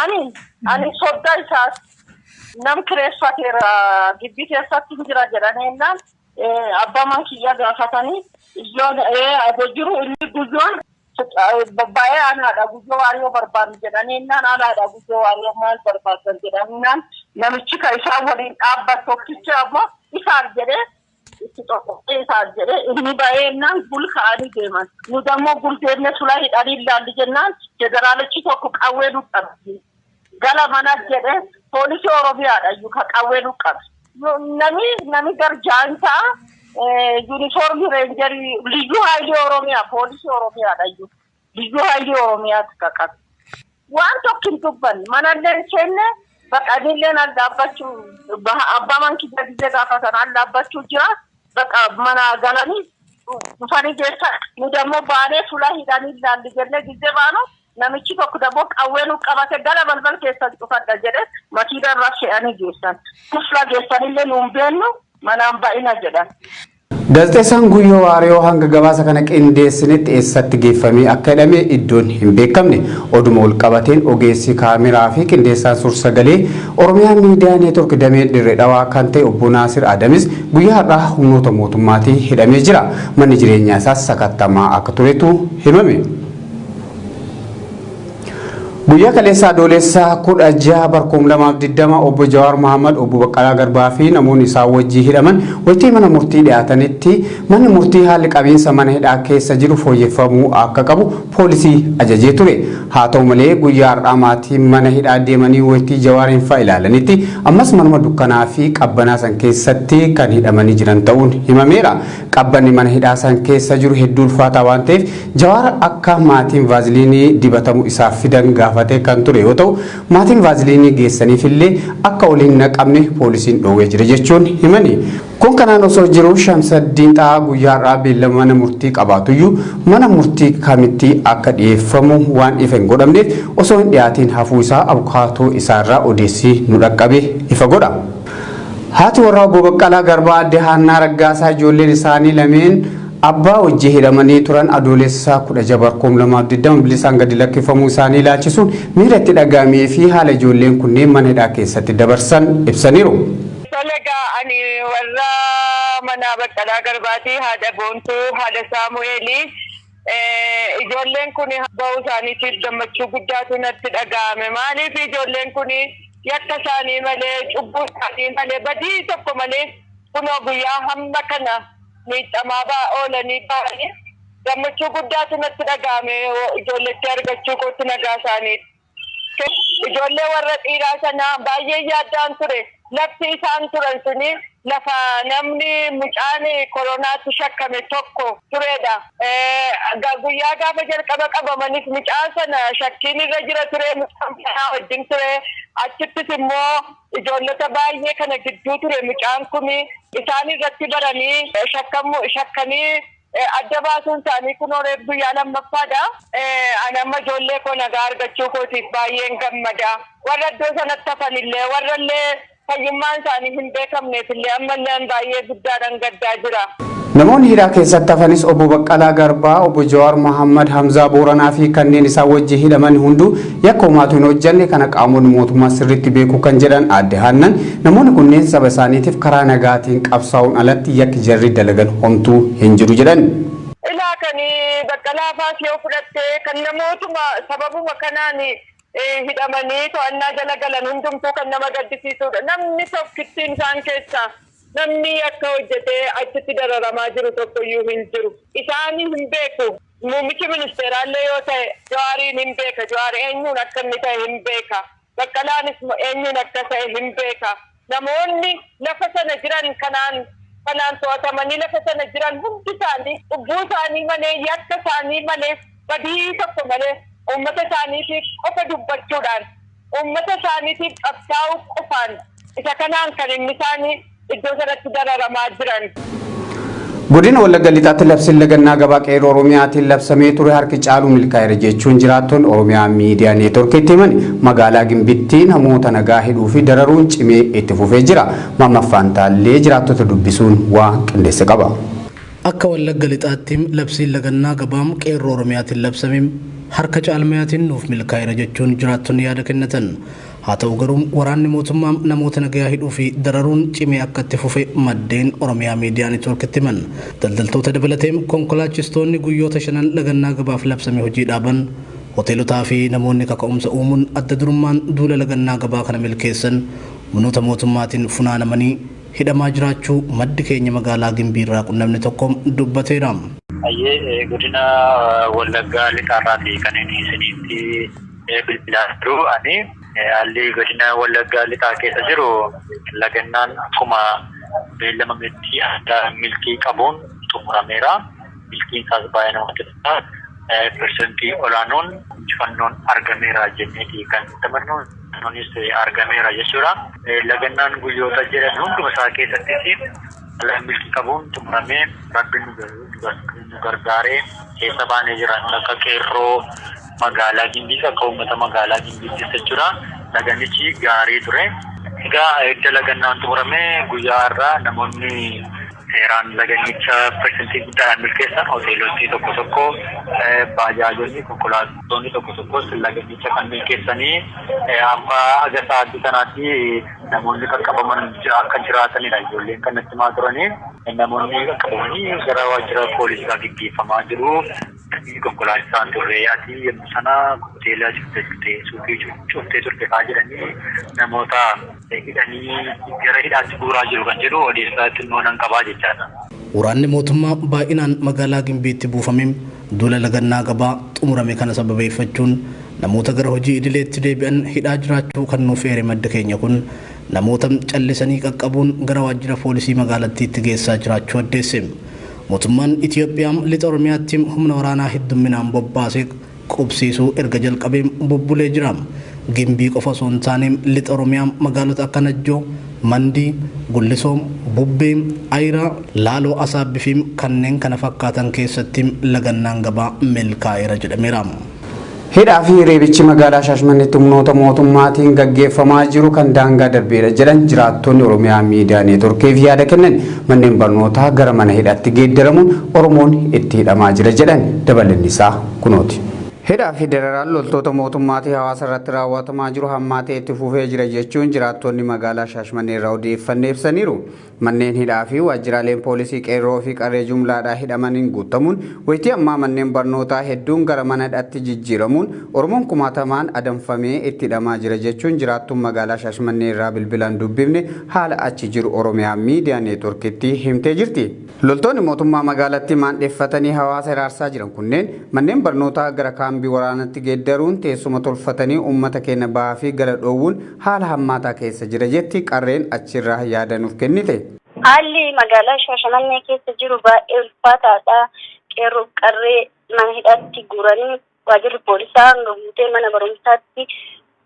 Ani soddaa isaas nam kireeffateera gibbii keessatti hin jira jedhanii abbaa man kiyya gaafatanii ijoon abo jiru inni guyyoon baay'ee anaadha Guyyoo Waariyoo barbaadu jedhanii naan anaadha Guyyoo Waariyoo maal barbaadan jedhanii naan namichi kan isaan waliin dhaabbatu tokkicha ammoo isaan jedhee itti tokkoffee isaan jedhee inni ba'ee naan gul ka'anii deeman. Nu dammoo gul deemne sulaa hidhanii ilaalli jennaan federaalichi tokko qawwee nu qabe. Gala mana jedhee poolisii Oromiyaadha iyyuu kan qawwee nu qabe. Nami garjaansaa yuunifoormii reenjarii liyyuu haayilii Oromiyaa poolisii Oromiyaadha iyyuu. Liyyuu haayilii Oromiyaatu qaqqabe. Waan tokko hin dubbanne manallee hin seenne bakka anillee al dhaabbachuu abbaa mankiyya gizee gaafatan al dhaabbachuu jira. Bakka mana galanii dhufanii keessa nu dammoo baanee fulaa hidhanii ilaalli jennee gizee baanu namichi tokko dammoo qawwee nu qabate gala balbal keessan cufadha jedhe makiina irraa fe'anii geessan. Kufla geessanillee nu hin beennu manaan ba'ina jedhan. Gaazexeessaan Guyyoo Waariyoo hanga gabaasa kana qindeessinetti eessatti geeffamee akka hidhame iddoon hin beekamne. Oduma wal qabateen ogeessi kaameraa fi qindeessaan suur-sagalee Oromiyaa Miidiyaa Neetwork damee Dirree Dhawaa kan ta'e obbo Naasir Adamis guyyaa har'aa humnoota mootummaatiin hidhamee jira. Manni jireenyaa isaas sakattamaa akka turetu himame. Guyyaa kaleessa Adoolessa 16 bara 2020 obbo Jawaar Mohaammed, obbo Baqqalaa Garbaa fi namoonni isaan wajjin hidhaman waytii mana murtii dhiyaatanitti manni murtii haalli qabiinsa mana hidhaa keessa jiru fooyyeffamuu akka qabu poolisii ajajee ture. Haa ta'u malee guyyaa har'aa maatiin mana hidhaa deemanii waytii Jawaariin fa'a ilaalanitti ammas manuma dukkanaa fi qabbanaa san keessatti kan hidhamanii jiran ta'uun himameera. Qabbanni mana hidhaa san keessa jiru hedduu ulfaataa waan ta'eef Jawaar akka maatiin vaaziliinii dibatamu isaaf fidan gaafatee kan ture yoo ta'u maatiin vaaziliinii geessaniifillee akka ol hin naqamne poolisiin dhoowwee jira jechuun himani. Kun kanaan osoo jiru Shamsaddiin Xahaa guyyaa har'aa beellama mana murtii qabaatuyyuu mana murtii kamitti akka dhiyeeffamu waan ifa hin godhamneef osoo hin dhiyaatiin hafuu isaa abukaatoo isaarraa odeessi nu dhaqqabe ifa godha. Haati warraa obbo Baqqalaa Garbaa Aadde Haannaa Raggaasaa ijoolleen isaanii lameen abbaa wajji hidhamanii turan Adoolessa 16 bara 2020 bilisaan gadi lakkifamuu isaanii ilaalchisuun miira itti dhaga'amee fi haala ijoolleen kunneen mana hidhaa keessatti dabarsan ibsaniiru. Tole egaa ani warra manaa Baqqalaa Garbaatii haadha Boontuu, haadha Saamu'eelii. Ijoolleen kun ba'uu isaaniitiif gammachuu guddaatu natti dhaga'ame. Maaliif ijoolleen kun yakka isaanii malee, cubbuu isaanii malee, badii tokko malee kunoo guyyaa hamma kana miidhamaa oolanii ba'anii gammachuu guddaatu natti dhaga'ame ijoolletti argachuu kootti nagaa isaaniiti. Ijoollee warra dhiiraa sana baay'ee yaaddaan ture. Lafti isaan turan suni lafa namni mucaan koronaatti shakkame tokko turedha. Guyyaa gaafa jalqaba qabamanis mucaa sana shakkiin irra jira ture, mucaan kanaa wajjin ture. Achittis immoo ijoollota baay'ee kana gidduu ture mucaan kun isaan irratti baranii shakkanii adda baasuun isaanii kun reef guyyaa lammaffaadha. Ani amma ijoollee koo nagaa argachuu kootiif baay'een gammada. Warra iddoo sanatti hafan illee warra illee fayyummaan isaanii hin beekamneef illee ammallee baay'ee guddaadhaan gaddaa jira. Namoonni hidhaa keessatti hafanis obbo Baqqalaa Garbaa, obbo Jawaar Mohaammed, Hamzaa Booranaa fi kanneen isaan wajjin hidhaman hunduu yakka homaatu hin hojjanne kana qaamonni mootummaa sirriitti beeku kan jedhan Aadde Haannan namoonni kunneen saba isaaniitiif karaa nagaatiin qabsaa'uun alatti yakki jarri dalagan homtuu hin jiru jedhan. Ilaa kan Baqqalaa faas yoo fudhatte kan namootuma sababuma kanaan hidhamanii to'annaa jala galan hundumtuu kan nama gaddisiisudha. Namni tokkittiin isaan keessaa namni akka hojjetee achitti dararamaa jiru tokkoyyuu hin jiru. Isaan hin beeku. Muummichi ministeeraallee yoo ta'e Jawaariin hin beeka. Jawaar eenyuun akka inni ta'e hin beeka. Baqqalaanis eenyuun akka ta'e hin beeka. Namoonni lafa sana jiran kanaan to'atamanii lafa sana jiran hundi isaanii cubbuu isaanii malee yakka isaanii malee badii tokko malee uummata isaaniitiif qofa dubbachuudhaan uummata isaaniitiif qabsaa'uu qofaan isa kanaan kan inni isaanii iddoo sanatti dararamaa jiran. Godina Wallagga Lixaatti labsiin lagannaa gabaa qeerroo Oromiyaatiin labsamee ture harki caalu milkaa'eera jechuun jiraattonni Oromiyaa Miidiyaa Neetworkiitti himan. Magaalaa Gimbitti namoota nagaa hidhuu fi dararuun cimee itti fufee jira. Maammaffaan Taallee jiraattota dubbisuun waan qindeesse qaba. Akka Wallagga Lixaatti labsiin lagannaa gabaa qeerroo Oromiyaatiin labsame harka caalmayaatiin nuuf milkaa'eera jechuun jiraattonni yaada kennatan. Haa ta'u garuu waraanni mootummaa namoota nagayaa hidhuu fi dararuun cimee akka itti fufe maddeen Oromiyaa Miidiyaa Neetwoorkitti himan. Daldaltoota dabalatee konkolaachistoonni guyyoota shanan lagannaa gabaaf labsame hojii dhaaban, hoteelotaa fi namoonni kaka'umsa uumuun adda durummaan duula lagannaa gabaa kana milkeessan humnoota mootummaatiin funaanamanii hidhamaa jiraachuu maddi keenya magaalaa Gimbii irraa qunnamne tokko dubbateera. Hayyee, godina Wallaggaa Lixaarraati kan inni isinitti bilbilaa jiru. Ani haalli godina Wallaggaa Lixaa keessa jiru, lagannaan akkuma beellamametti adda milkii qabuun xumurameera. Milkiin isaas baay'ee namatti tola. Persentii olaanoon injifannoon argameera jenneeti kan nutti amannu. Injifannoon argameera jechuudha. Lagannaan guyyoota jedhan hunduma isaa keessattis haala milkii qabuun xumuramee, Rabbiin nu gargaaree keessa baanee jiran, akka qeerroo magaalaa Gimbii, akka uummata magaalaa Gimbiittis jechuudha. Lagannichi gaarii ture. Egaa edda lagannaan xumuramee guyyaa har'aa namoonni seeraan lagannicha persentii guddaadhaan milkeessan, hoteelotni tokko tokko, baajaajonni, konkolaattonni tokko tokkos lagannicha kan milkeessanii amma aga sa'aatii kanaatti namoonni qaqqabaman akka jiraatanidha ijoolleen kan natti himaa turanii. Namoonni qaqqabamanii gara waajjira poolisiidhaa geggeeffamaa jiru. Konkolaachisaan turre, ati yommuu sana hoteela cuftee turte, suuqii cuftee turte fa'aa jedhanii namoota hidhanii gara hidhaatti guuraa jiru kan jedhu odeessaa xinnoo nan qabaa jechaadha. Waraanni mootummaa baay'inaan magaalaa Gimbiitti buufamee duula lagannaa gabaa xumurame kana sababeeffachuun namoota gara hojii idileetti deebi'an hidhaa jiraachuu kan nuuf eere madda keenya kun, namoota callisanii qaqqabuun gara waajjira poolisii magaalattiitti geessaa jiraachuu addeesse. Mootummaan Itoophiyaa lixa Oromiyaatti humna waraanaa heddumminaan bobbaasee qubsiisuu erga jalqabee bubbulee jira. Gimbii qofa osoo hin taane lixa Oromiyaa magaalota akka Najjoo, Mandii, Gullisoo, Bubbee, Ayiraa, Laaloo Asaabbii fi kanneen kana fakkaatan keessatti lagannaan gabaa milkaa'eera jedhameera. Hidhaa fi reebichi magaalaa Shaashamanneetti humnoota mootummaatiin gaggeeffamaa jiru kan daangaa darbeedha jedhan jiraattonni Oromiyaa Miidiyaa Neetworkiif yaada kennan. Manneen barnootaa gara mana hidhaatti geeddaramuun Oromoon itti hidhamaa jira jedhan. Dabalanni isaa kunooti. Hidhaa fi dararaan loltoota mootummaatii hawaasa irratti raawwatamaa jiru hammaatee itti fufee jira jechuun jiraattonni magaalaa Shaashamannee irraa odeeffannee ibsaniiru. Manneen hidhaa fi waajjiraaleen poolisii qeerroo fi qarree jumlaadhaa hidhamaniin guutamuun, waytii ammaa manneen barnootaa hedduun gara mana hidhaatti jijjiiramuun Oromoon kumaatamaan adamfamee itti hidhamaa jira jechuun jiraattuun magaalaa Shaashamannee irraa bilbilaan dubbifne haala achi jiru Oromiyaa Miidiyaa Neetworkitti himtee jirti. Loltoonni mootummaa magaalatti maandheeffatanii hawaasa hiraarsaa jiran kunneen manneen barnootaa gara kaambii waraanatti geeddaruun teessuma tolfatanii uummata keenya bahaa fi gala dhoowwuun haala hammaataa keessa jira jetti qarreen achirraa yaada nuuf kennite. Haalli magaalaa Shaashamannee keessa jiru baay'ee ulfaataadha. Qeerroof qarree mana hidhaatti guuranii, waajirri poolisaa hanga guutee mana barumsaatti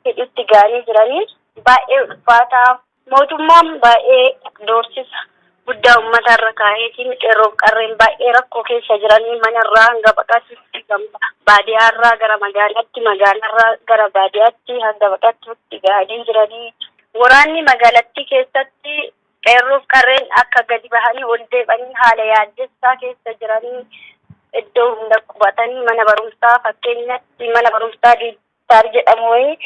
hidhutti ga'anii jiranii, baay'ee ulfaataa. Mootummaan baay'ee doorsisa guddaa uummata irra kaa'eetiin qeerroof qarreen baay'ee rakkoo keessa jiranii, manarraa hanga baqatutti, baadiyyaarraa gara magaalaatti, magaalaarraa gara baadiyyaatti hanga baqatutti ga'anii jiranii. Waraanni magaalattii keessatti qeerroof qarreen akka gadi bahanii ol deebanii haala yaaddessaa keessa jiranii, iddoo hunda qubatanii, mana barumsaa, fakkeenyatti mana barumsaa Diittaar jedhamu wayii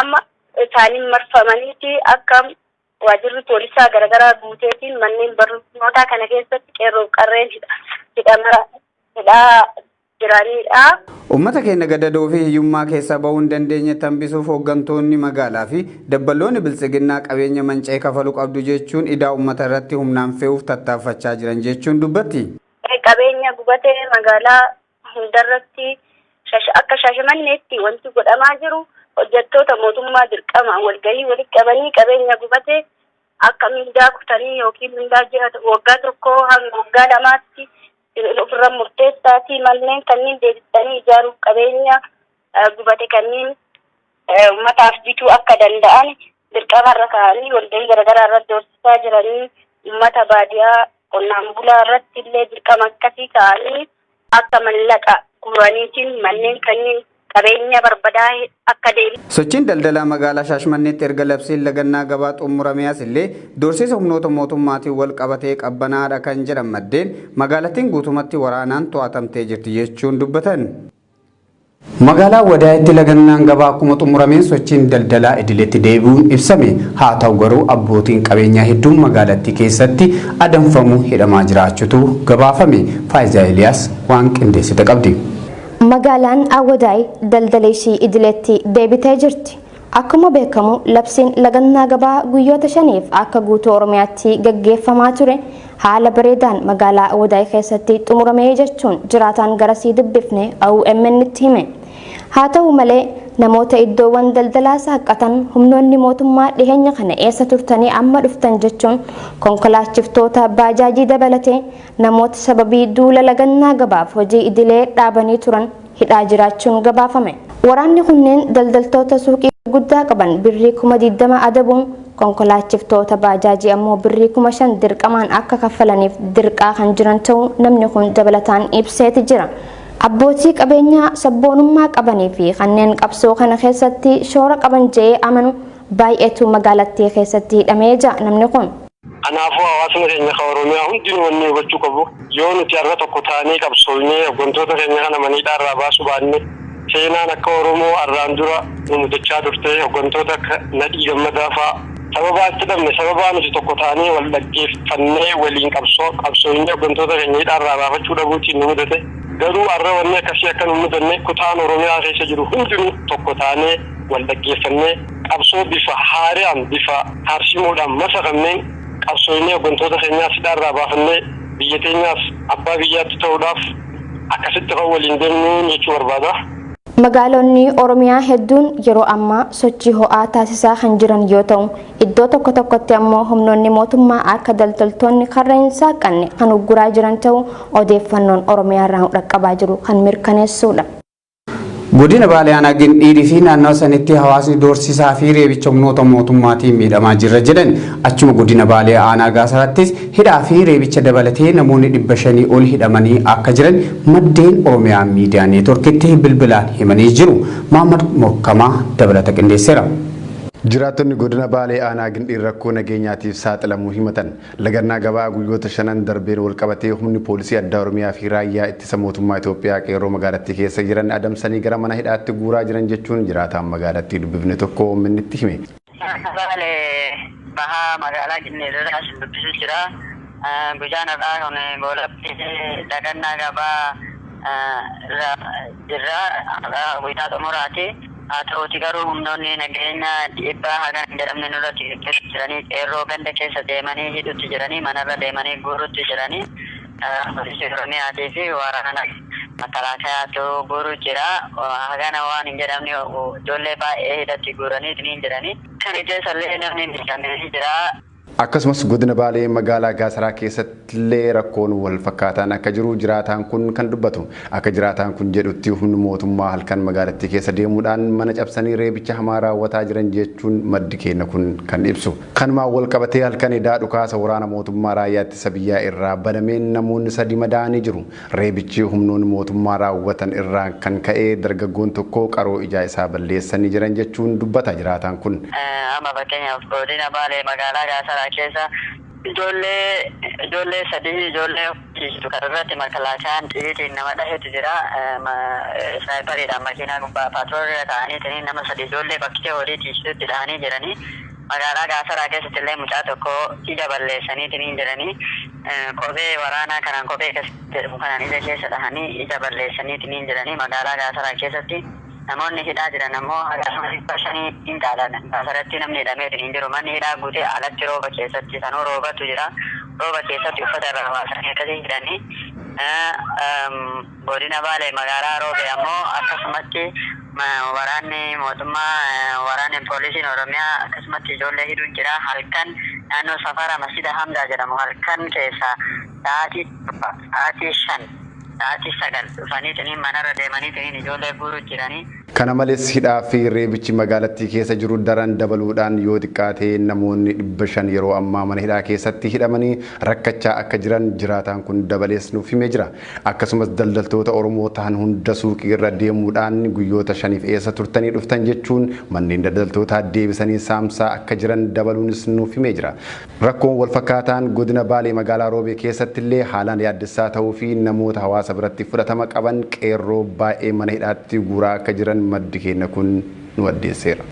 amma isaaniin marfamaniiti, akka waajirri poolisaa garaagaraa guuteetiin manneen barnootaa kana keessatti qeerroof qarreen hidhamara hidhaa jiranidha. Uummata keenya gadadoo fi hiyyummaa keessaa bahuu hin dandeenye hambisuuf hooggantoonni magaalaa fi dabballoonni biltsiginnaa qabeenya manca'e kafaluu qabdu jechuun idaa uummata irratti humnaan fe'uuf tattaaffachaa jiran jechuun dubbatti. Qabeenya gubatee magaalaa hundarratti, akka Shaashamanneetti wanti godhamaa jiru, hojjettoota mootummaa dirqama walgahii walitti qabanii qabeenya gubate akka mindaa kutanii yookiin mindaa ji'a waggaa 1 hanga waggaa 2tti ofirra murteessaatii manneen kanneen deebisanii ijaaruuf qabeenya gubate kanneen uummataaf bituu akka danda'an dirqamarra kaa'anii walgahii garaagaraa irratti doorsisaa jiranii, uummata baadiyaa qonnaan bulaa irratti illee dirqama akkasii kaa'anii akka mallaqa guuraniitiin manneen kanneen qabeenya barbadaa'e akka deebi. Sochiin daldalaa magaalaa Shaashamanneetti erga labsiin lagannaa gabaa xumuramee as illee doorsisa humnoota mootummaatiin wal qabatee qabbanaadha kan jedhan maddeen, magaalattiin guutumatti waraanaan to'atamtee jirti jechuun dubbatan. Magaalaa Wadaayitti lagannaan gabaa akkuma xumurameen sochiin daldalaa idileetti deebi'uun ibsame. Haa ta'u garuu abbootiin qabeenyaa hedduun magaalattii keessatti adamfamuu hidhamaa jiraachuutu gabaafame. Faayizaa Eeliyaas waan qindeessite qabdi. Magaalaan Awwadaay daldala ishii idileetti deebitee jirti. Akkuma beekamu labsiin lagannaa gabaa guyyoota 5f akka guutuu Oromiyaatti gaggeeffamaa ture haala bareedaan magaalaa Awwadaay keessatti xumuramee jechuun jiraataan garasii dubbifne OMN tti hime. Haa ta'u malee namoota iddoowwan daldalaa saaqqatan humnoonni mootummaa dhiheenya kana eessa turtanii amma dhuftan jechuun konkolaachiftoota baajaajii dabalatee namoota sababii duula lagannaa gabaaf hojii idilee dhaabanii turan hidhaa jiraachuun gabaafame. Waraanni kunneen daldaltoota suuqii guddaa qaban birrii 20,000 adabuun konkolaachiftoota baajaajii ammoo birrii 5,000 dirqamaan akka kaffalaniif dirqaa kan jiran ta'uu namni kun dabalataan ibseeti jira. Abbootii qabeenyaa sabboonummaa qabanii fi kanneen qabsoo kana keessatti shoora qaban je'ee amanu baay'eetu magaalattii keessatti hidhamee jira namni kun. Kanaafuu hawaasni keenya kan Oromiyaa hundinuu wanni hubachuu qabu, yoo nuti har'a tokko taanee qabsoofnee hooggantoota keenya kana maniidhaa irraa baasuu baanne, seenaan akka Oromoo har'aan dura nu mudachaa turte, hooggantoota akka Nadhii Gammadaa fa'aa sababaa itti dhabne, sababaa nuti tokko taanee wal dhaggeeffannee waliin qabsoofnee hooggantoota keenya hidhaa irraa baafachuu dhabuutiin nu mudate. Garuu har'a wanni akkasii akka nu mudanne, kutaan Oromiyaa keessa jiru hundinuu tokko taanee wal dhaggeeffannee qabsoo bifa haaraan, bifa taarsimuudhaan masakamneen qabsoofnee hooggantoota keenyaas hidhaa irraa baafannee biyya teenyaas abbaa biyyaatti ta'uudhaaf akkasitti kan waliin deemnu jechuu barbaada. Magaalonni Oromiyaa hedduun yeroo ammaa sochii ho'aa taasisaa kan jiran yoo ta'u, iddoo tokko tokkotti ammoo humnoonni mootummaa akka daldaltoonni karra hin saaqanne kan ugguraa jiran ta'uu odeeffannoon Oromiyaa irraa dhaqqabaa jiru kan mirkaneessudha. Godina Baalee Aanaa Gindhiirii fi naannoo sanitti hawaasni doorsisaa fi reebicha humnoota mootummaatiin miidhamaa jirra jedhan. Achuma godina Baalee Aanaa Gaasarattis hidhaa fi reebicha dabalatee namoonni 500 ol hidhamanii akka jiran maddeen Oromiyaa Miidiyaa Neetworkitti bilbilaan himanii jiru. Mahammad Morkamaa dabalata qindeesseera. Jiraattonni godina Baalee Aanaa Gindhiir rakkoo nageenyaatiif saaxilamuu himatan. Lagannaa gabaa guyyoota 5 darbeen wal qabatee humni poolisii addaa Oromiyaa fi raayyaa ittisa mootummaa Itoophiyaa qeerroo magaalattii keessa jiran adamsanii gara mana hidhaatti guuraa jiran jechuun jiraataan magaalattii dubbifne tokko OMN tti hime. Baalee bahaa magaalaa Gindhiirraa isin dubbisu jira. Guyyaan har'aa kun goolabbii lagannaa gabaa jirra. Guyyaa xumuraati. Haa ta'uuti garuu humnoonni nageenya dhiibbaa hagan hin jedhamne nurratti gaggeessu jiranii, qeerroo ganda keessa deemanii hidhutti jiranii, manarra deemanii guurutti jiranii, poolisii Oromiyaatii fi waraana makalaakayaatu guuruu jira. Hagana waan hin jedhamne ijoollee baay'ee hidhatti guuranii ni jiranii. Kana keessallee namni miidhamee jira. Akkasumas godina Baalee magaalaa Gaasaraa keessattillee rakkoon wal fakkaataan akka jiru jiraataan kun kan dubbatu. Akka jiraataan kun jedhutti humni mootummaa halkan magaalattii keessa deemuudhaan mana cabsanii reebicha hamaa raawwataa jiran jechuun maddi keenya kun kan ibsu. Kanumaan wal qabatee halkan edaa dhukaasa waraana mootummaa raayyaa ittisa biyyaa irraa banameen namoonni 3 madaa'anii jiru. Reebichi humnoonni mootummaa raawwatan irraa kan ka'e dargaggoon tokko qaroo ijaa isaa balleessanii jiran jechuun dubbata jiraataan kun. Amma fakkeenyaaf godina Baalee magaalaa Gaasaraa keessa ijoollee 3 ijoollee ciistu kan irratti makalaakayaan xiyyiitiin nama dhahetu jira. Snaayipariidhaan makiinaa gubbaa paatroolirra ta'anii nama 3 ijoollee bakkee horii ciistutti dhahanii jiranii. Magaalaa Gaasaraa keessatti illee mucaa tokko ija balleessanii jiranii. Kophee waraanaa kanaan, kophee jedhamu kanaan ija keessa dhahanii ija balleessanii jiranii. Magaalaa Gaasaraa keessatti namoonni hidhaa jiran ammoo 500 hin caalan. Gaasaratti namni hidhamee hin jiru. Manni hidhaa guutee alatti rooba keessatti sanuu roobatu jira. Rooba keessatti uffata irraa baasanii akkasii hidhanii. Godina Baalee magaalaa Roobee ammoo akkasumatti waraanni mootummaa, waraanni poolisiin Oromiyaa akkasumatti ijoollee hidhuu jira. Halkan naannoo safara Masjida Hamdaa jedhamu halkan keessa sa'aatii 7, sa'aatii 5, sa'aatii 9 dhufaniitiin manarra deemaniitiin ijoollee guuruu jiranii. Kana malees hidhaa fi reebichi magaalattii keessa jiru daran dabaluudhaan yoo xiqqaate namoonni 500 yeroo ammaa mana hidhaa keessatti hidhamanii rakkachaa akka jiran jiraataan kun dabalees nuuf himee jira. Akkasumas daldaltoota Oromoo ta'an hunda suuqii irra deemuudhaan guyyoota 5f eessa turtanii dhuftan jechuun manneen daldaltootaa deebisanii saamsaa akka jiran dabaluunis nuuf himee jira. Rakkoon wal fakkaataan godina Baalee magaalaa Roobee keessatti illee haalaan yaaddessaa ta'uu fi namoota hawaasa biratti fudhatama qaban qeerroo baay'ee mana hidhaatti guuraa akka jiran maddi keenya kun nu addeesseera.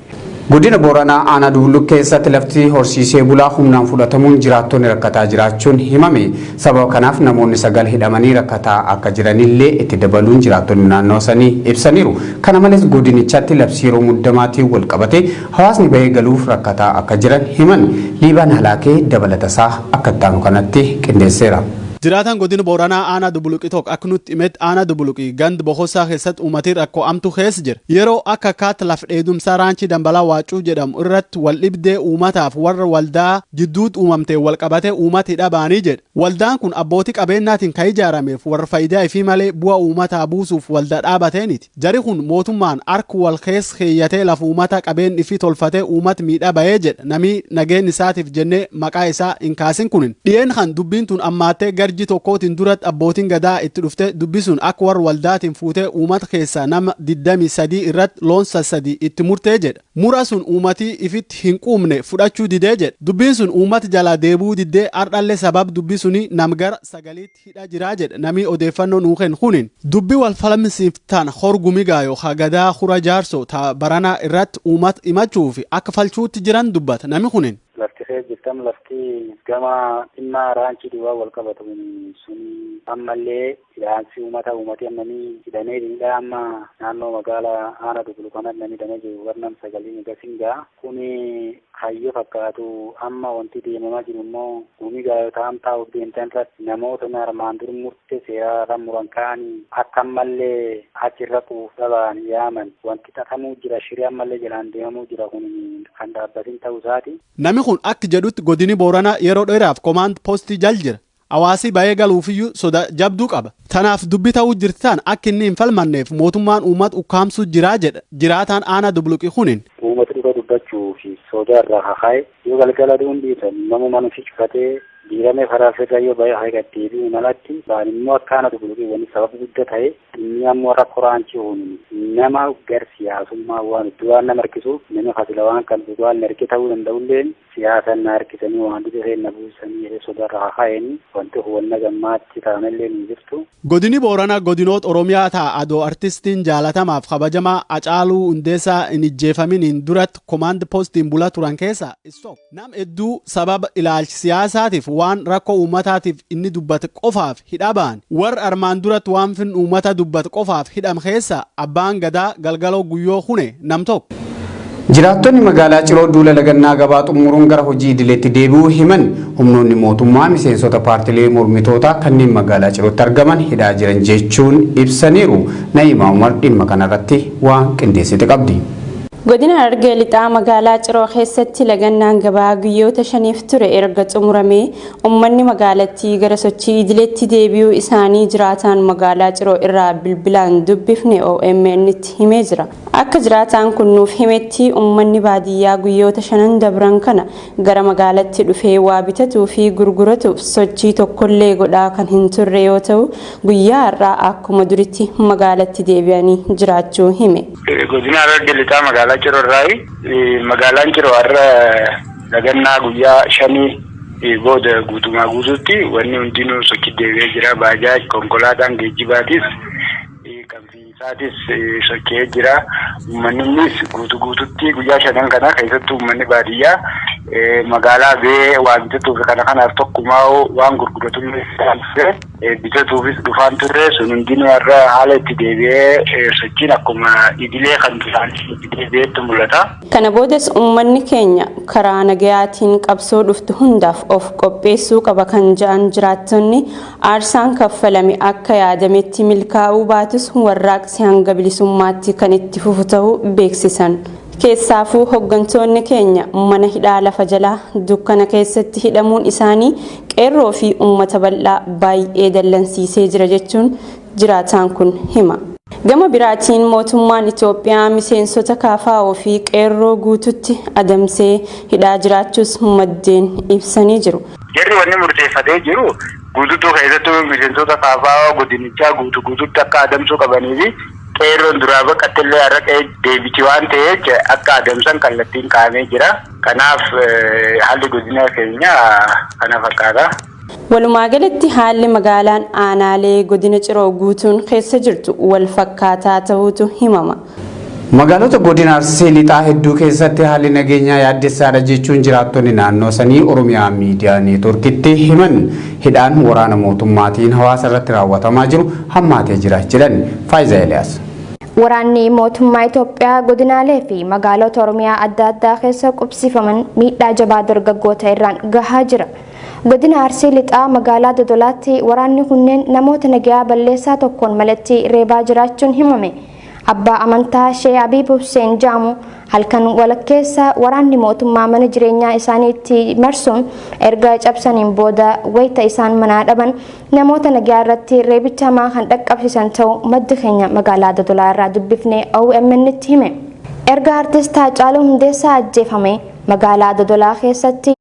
Godina Booranaa aanaa Dubluk keessatti lafti horsiisee bulaa humnaan fudhatamuun jiraattonni rakkataa jiraachuun himame. Sababa kanaaf namoonni 9 hidhamanii rakkataa akka jiranillee itti dabaluun jiraattonni naannoo sanii ibsaniiru. Kana malees godinichatti labsii yeroo muddamaatiin wal qabatee hawaasni bahee galuuf rakkataa akka jiran himan. Liibaan Halaakee dabalatasaa akka itti aanu kanatti qindeesseera. Jiraataan godina Booranaa aanaa Dubuluqi tokko akka nutti himetti aanaa Dubuluqi gand Bokossaa keessatti uummatii rakkoo amtu keessa jira. Yeroo akka akkaatti laf dheedumsaa raanchii Dambalaa Waacuu jedhamu irratti wal dhibdee uummataaf warra waldaa jidduutti uumamte wal qabatee uummati hidha ba'anii jedha. Waldaan kun abbootii qabeenyaatiin kan ijaarameef warra faayidaa ifii malee bu'aa uummataa buusuuf waldaa dhaabateeniti. Jari kun mootummaan harka wal keessa keeyyatee lafa uummata qabeen ifii tolfatee uummati miidhaa bahee jedha. Namni nageen isaatiif jennee maqaa isaa hin kaasin kunin. Dhiyeen kan dubbiin tun ammaattee garji tokkootiin duratti abbootiin gadaa itti dhufte dubbisuun akka warra waldaatiin fuutee uummata keessaa nama 23 irratti loon 3 itti murtee jedha. Mura sun uummatii ifitti hin quumne fudhachuu didee jedha. Dubbiin sun uummata jalaa deebi'uu diddee ardhallee sabab dubbii suni nam gara 9tti hidhaa jiraa jedha namni odeeffannoo nuu kennu kunin. Dubbii wal falmisiiftan horgumi gaayoo hagadaa hura jaarsoo ta baranaa irratti uummata himachuu fi akka falchuutti jiran dubbata namni kunin. Lafti kee jirtam lafti gama dhimma raanchii duwwaa wal qabatu sun ammallee hidhaansi uummata uummati ammanii hidhamee hidhaa amma naannoo magaalaa aanaa Dubulu kanatti namni hidhamee jiru warra 9 gasin ga'a. Kuni hayyoo fakkaatu amma wanti deemamaa jiru immoo gumii gaayoo ta'an taa'uuf deemtan irratti namoota armaan dur murtee seeraa irra muran ka'anii akka ammallee achirra quufdhabaan yaaman wanti xaxamuu jira shirii ammallee jalaan deemamuu jira kun kan dhaabbatin ta'uu isaati. Namni kun akka jedhutti godini Booranaa yeroo dheeraaf komaand poostii jal jira. Hawaasi bahee galuufiyyuu soda jabduu qaba. Tanaaf dubbi ta'uu jirti ta'an akka inni hin falmanneef mootummaan uummata ukkaamsuu jiraa jedha. Jiraataan aanaa Dubuluqi kunin. Uummata dhuga dubbachuu fi soda irraa kakaa'e yoo galgala aduun dhiisan nama mana cufatee diiramee karaa irra yoo bahee haga deebi'u malatti ba'an immoo akka aanaa Dubuluqi wanni sababa guddaa ta'e inni ammoo rakkoo raanchii uumame nama gar siyaasummaa waan itti waan nama harkisuuf nama fasila waan kan dhugaan harki ta'uu danda'ullee siyaasan na harkisanii waan dhufe na buusanii jedhee soda irraa kakaa'een wanti hubanna gammaatti taa'amallee ni jirtu. Godini Booranaa godinoota Oromiyaa ta'a adoo artistiin jaalatamaaf kabajamaa Hacaaluu Hundeessaa hin ijjeefaminiin duratti komaand poostiin bula turan keessa isa nam hedduu sababa ilaalcha siyaasaatiif waan rakkoo uummataatiif inni dubbate qofaaf hidha ba'an. Warra armaan duratti waan fin uummata dubbate qofaaf hidham keessa abbaan gadaa Galgaloo Guyyoo Hune nam tokko. Jiraattonni magaalaa Ciroo duula lagannaa gabaa xumuruun gara hojii idileetti deebi'uu himan. Humnoonni mootummaa miseensota paartilee mormitootaa kanneen magaalaa Cirootti argaman hidhaa jiran jechuun ibsaniiru. Na'imaa Umar dhimma kanarratti waan qindeessite qabdi. Godina Harargee Lixaa magaalaa Ciroo keessatti lagannaan gabaa guyyoota 5f ture erga xumuramee uummanni magaalattii gara sochii idileetti deebi'uu isaanii jiraataan magaalaa Ciroo irraa bilbilaan dubbifne OMN tti himee jira. Akka jiraataan kun nuuf himetti uummanni baadiyyaa guyyoota 5 dabran kana gara magaalatti dhufee waa bitatuu fi gurguratuuf sochii tokkollee godhaa kan hin turre yoo ta'u guyyaa har'aa akkuma duritti magaalatti deebi'anii jiraachuu hime. Godina Harargee Lixaa magaalaa Ciroo irraayi. Magaalaan Ciroo har'a lagannaa guyyaa 5 booda guutumaa guutuutti wanni hundinuu sochii deebi'ee jira. Baajaaj, konkolaataan geejjibaatis kan fiinsaatis socho'ee jira. Uummannis guutuu guututti guyyaa 5 kana keessattuu uummanni baadiyyaa magaalaa bee waan bitatuuf kana kanaaf tokkumaa waan gurguratullee bitatuufis dhufaan turre sun hundinuu har'a haala itti deebi'ee sochiin akkuma idilee kan duraan itti deebi'eetti mul'ata. Kana boodas uummanni keenya karaa nagayaatiin qabsoo dhuftu hundaaf of qopheessuu qaba kan jedhan jiraattonni aarsaan kaffalame akka yaadametti milkaa'uu baatus warraaqsi hanga bilisummaatti kan itti fufu ta'uu beeksisan. Keessaafuu hooggantoonni keenya mana hidhaa lafa jalaa dukkana keessatti hidhamuun isaanii qeerroo fi uummata bal'aa baay'ee dallansiisee jira jechuun jiraataan kun hima. Gama biraatiin mootummaan Itoophiyaa miseensota KFO fi qeerroo guututti adamsee hidhaa jiraachuus maddeen ibsanii jiru. Jarri wanni murteeffatee jiru guutuutuu keessattuu miseensota KFO godinichaa guutuu guutuutti akka adamsuu qabanii fi qeerroon duraa baqattillee har'a qe'ee deebiti waan ta'eef akka adamsan kallattiin kaa'amee jira. Kanaaf haalli godina keenyaa kana fakkaata. Walumaa galatti haalli magaalaan aanaalee godina Ciroo guutuun keessa jirtu wal fakkaataa ta'uutu himama. Magaalota godina Arsii Lixaa hedduu keessatti haalli nageenyaa yaaddessaadha jechuun jiraattonni naannoo sanii Oromiyaa Miidiyaa Neetworkitti himan. Hidhaan waraana mootummaatiin hawaasa irratti raawwatamaa jiru hammaatee jira jedhan. Faayiza Eeliyaas. Waraanni mootummaa Itoophiyaa godinaalee fi magaalota Oromiyaa adda addaa keessa qubsifaman miidhaa jabaa dargaggoota irraan gahaa jira. Godina Arsii Lixaa magaalaa Dodolaatti waraanni kunneen namoota nagayaa balleessaa tokkoon malatti reebaa jiraachuun himame. Abbaa amantaa Shee Abiib Hussein jedhamu halkan walakkeessa waraanni mootummaa mana jireenyaa isaaniitti marsuun erga cabsaniin booda wayita isaan manaa dhaban namoota nagayaa irratti reebicha hamaa kan dhaqqabsiisan ta'uu maddi keenya magaalaa Dodolaa irraa dubbifnee OMN tti hime. Erga artist Haacaaluu Hundeessaa ajjeefame magaalaa Dodolaa keessatti.